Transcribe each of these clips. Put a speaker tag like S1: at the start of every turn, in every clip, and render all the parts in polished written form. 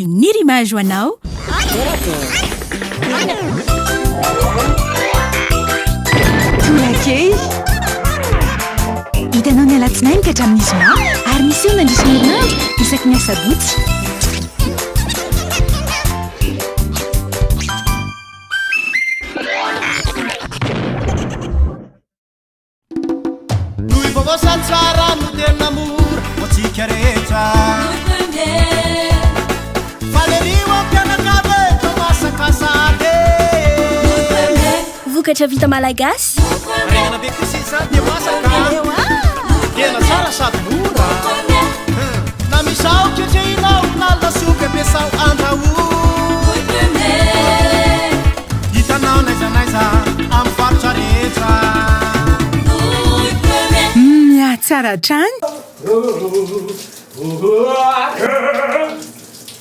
S1: Nirima ho anao. Tonakely. Hitanao ny alatsinainy ka hatramin'ny zoma ary miseho mandritra ny herinandro isaky ny asabotsy.
S2: Toy vaovao sady tsara no tena mora ho antsika rehetra. Faly ery ho mpianakavy e, toa masaka sahady e.
S1: Vokatra vita malagasy.
S2: Haingana be kosa izany dia masaka. Tena tsara sady mora. Na misao ketrehinao na lasopy ampiasao andrahoa. Hitanao n'aiza n'aiza amin'ny faritra rehetra.
S1: Mihatsara hatrany.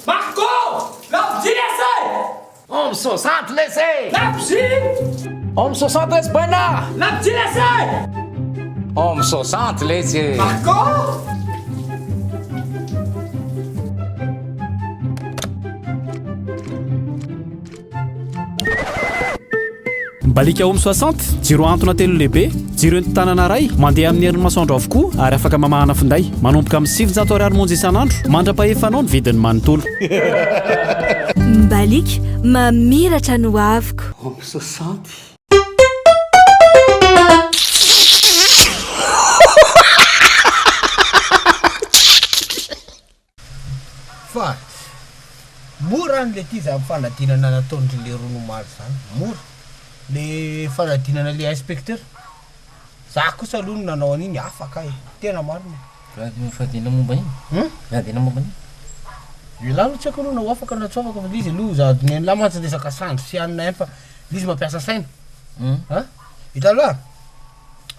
S3: Marco! Labozia lesy!
S4: Homme 60 lesy!
S3: Labozia!
S4: Homme 60 lesy baina!
S3: Labozia lesy!
S4: Homme 60 lesy!
S3: Marco!
S5: Mibaliaka Home 60, jiro ahantona telo lehibe, jiro entin-tanana iray, mandeha amin'ny herin'ny masoandro avokoa ary afaka mamahana finday. Manomboka amin'ny 900 ariary monja isan'andro, mandra-pahefanao ny vidiny manontolo.
S1: Mibaliaka, mamiratra ny hoaviko.
S6: Home 60.
S7: Fa mora any le ty zany fanadinana nataondry lerony omaly zany, mora le fanadinana le inspecteur, za kosa aloha no nanao an'iny afaka e, tena marina e.
S8: Fanadinana momba ino?
S7: Hum?
S8: Fanadinana momba ino?
S7: Elah aloha tsy haiko aloha na ho afaka na tsy ho afaka fa le izy aloha za nen'lah mantsy resaka sandry sy anona ihany fa le izy mampiasa saina, an, hitanao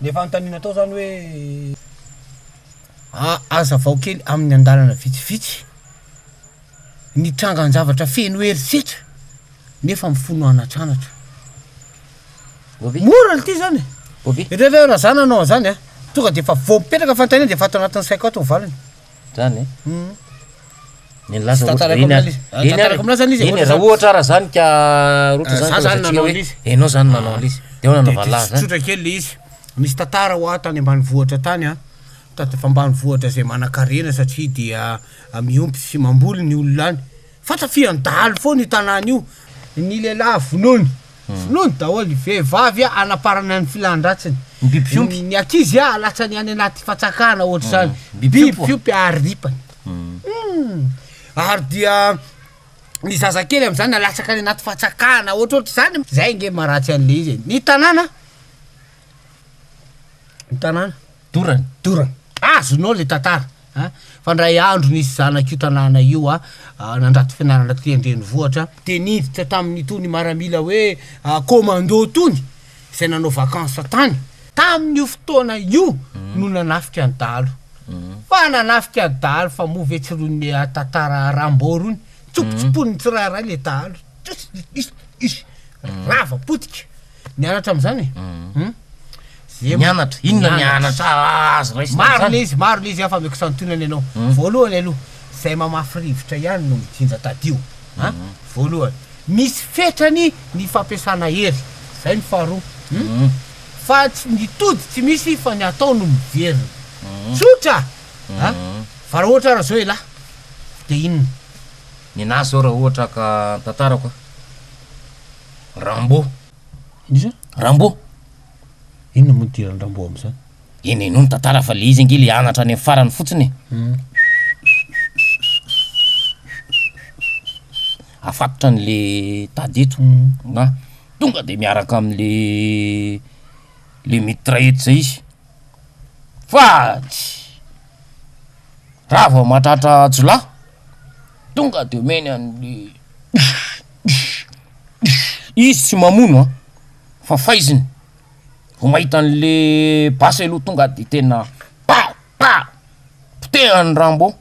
S7: le fanontaniana tao zany hoe. Hazavao kely amin'ny andalana vitsivitsy ny trangan-javatra feno herisetra nefa mifono anatranatra. Mora ity zany e! Hitanao ve raha za nanao an'izany an, tonga de efa vao mipetraka fanontaniana de efa ato anatin'ny saiko ato ny valiny.
S8: Zany e? Ny nilaza
S7: Tsy
S8: ohatra
S7: tantaraiko
S8: eny
S7: amin'ilay
S8: ary.
S7: izy.
S8: Eny ary.
S7: Tantaraiko amin'ilay zany izy e,
S8: Eny
S7: ohatra
S8: raha
S7: zany.
S8: ohatra ara zany ka ohatra
S7: Za
S8: zany ka
S7: zany
S8: lazaintsika
S7: nanao
S8: hoe
S7: an'izy.
S8: enao zany nanao an'izy. De ahoana
S7: De
S8: nanaovana
S7: de
S8: azy zany?
S7: tsotra kely le izy. Misy tantara hoa tany ambanivohitra tany an, tady fa ambanivohitra izay manankarena satria dia miompy sy mamboly ny olona any, fa tafihan'ny dahalo foana io tanàna io, ny lehilahy vonoiny, vonoiny daholo, ny vehivavy anaparana ny filan-dratsiny,
S8: Ny biby fiompy.
S7: ny ankizy alatsany any anaty fatsakana ohatr'izany,
S8: Biby
S7: biby
S8: fiompy.
S7: fiompy aripany, hum, ary dia ny zazakely amin'izany alatsaka any anaty fatsakana ohatrohatr'izany, zay nge maharatsy an'le izy e, ny tanàna. Ny tanàna.
S8: Dorana.
S7: Dorana. Azonao le tantara a! Fa ndray andro nisy zanak'io tanàna io a, nandrato fianarana taty an-drenivohitra, de niditra tamin'itony maramila hoe commando tony, izay nanao vacances tany. Tamin'io fotoana io no nanafika ny dahalo. Fa nanafika ny dahalo fa moa ve tsy rony tantara Rambo rony, tsopotsoponiny tsirairay le dahalo, ish, rava potika. Nianatra amin'izany e? Hum? Zay
S8: Nianatra, inona ny anatra azo raisina
S7: Maro
S8: amin'izany?
S7: le izy, maro le izy afa ameko santionany ianao. Voalohany aloha, zay mamafy rivotra ihany no mijinja tadio. An? Voalohany. Misy fetrany ny fampiasana hery. Zay ny faharoa. Hum? Fa tsy ny tody tsy misy fa ny atao no miverina. Tsotra! An? Fa raha ohatra ary zao elah, de inona?
S8: Nenaha zao raha ohatra ka tantarako a. Rambo.
S7: Iza?
S8: Rambo.
S7: Inona moa idiran'i Rambo amin'izany?
S8: Eny eny ny tantara fa le izy ange le anatra any amin'ny farany fotsiny e. Afatotra an'le tady eto na tonga de miaraka am'le le mitraillette zay izy. Fa tsy raha vao mahatratra jiolahy tonga de omeny an'le Izy tsy mamono an, fa faiziny, vao mahita an'le basy aloha tonga de tena pa pa, potehany Rambo,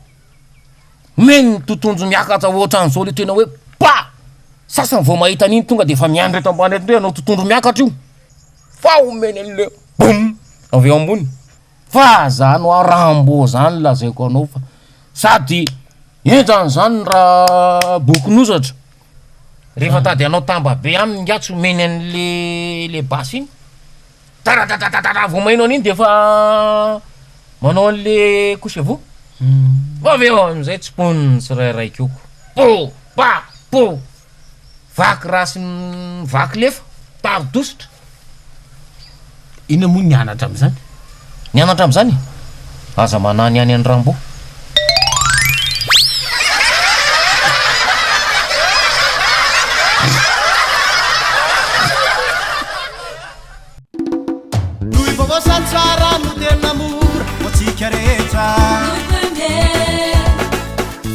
S8: omeny ny totonjo miakatra ohatran'izao le tena hoe pa, sasany vao mahita an'iny tonga de efa miandry eto ambany eto ndray hanao totondro miakatra io, fa omeny an'le boum avy eo ambony, fa zany hoa Rambo zany lazaiko anao fa sady. Enjana izany raha bokin'ozatra. Rehefa tady hanao tamba be aminy ingahy tsy omeny an'le le basy iny. Taratatatatatata vao maheno an'iny de efa manao an'le couchez-vous. Fa avy eo am'zay tsiponiny tsirairay koko. Po! Pa! Po! Vaky ra sy vaky lefa, tari-dositra.
S7: Inona moa ny anatra amin'izany?
S8: Ny anatra amin'izany? Aza manahy ny any an'i Rambo.
S2: Toy vaovao sady tsara no tena mora ho antsika rehetra.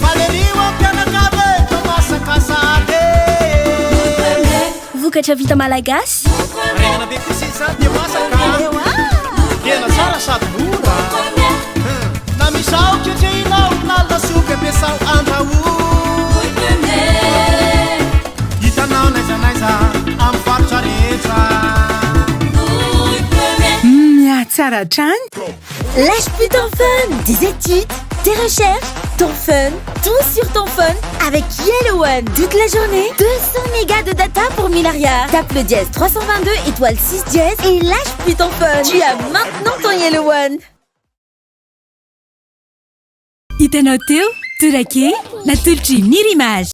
S2: Faly ery ho mpianakavy e, toa masaka sahady e.
S1: Vokatra vita malagasy.
S2: Haingana be kosa izany dia masaka. Tena tsara sady mora. Na misao ketrehinao na lasopy ampiasao andrahoa. Hitanao n'aiza n'aiza amin'ny faritra rehetra.
S1: Mihatsara hatrany.
S6: Lâche plus ton phone, tes études, tes recherches, ton fun, tout sur ton phone avec Yellow One. Toute la journée, 200 mégas de data pour 1000 ariary. Tape le dièse 322 étoile 6 dièse et lâche plus ton phone. Tu as maintenant ton Yellow One.
S1: Hitanao teo, torake, natolotry Mirimage.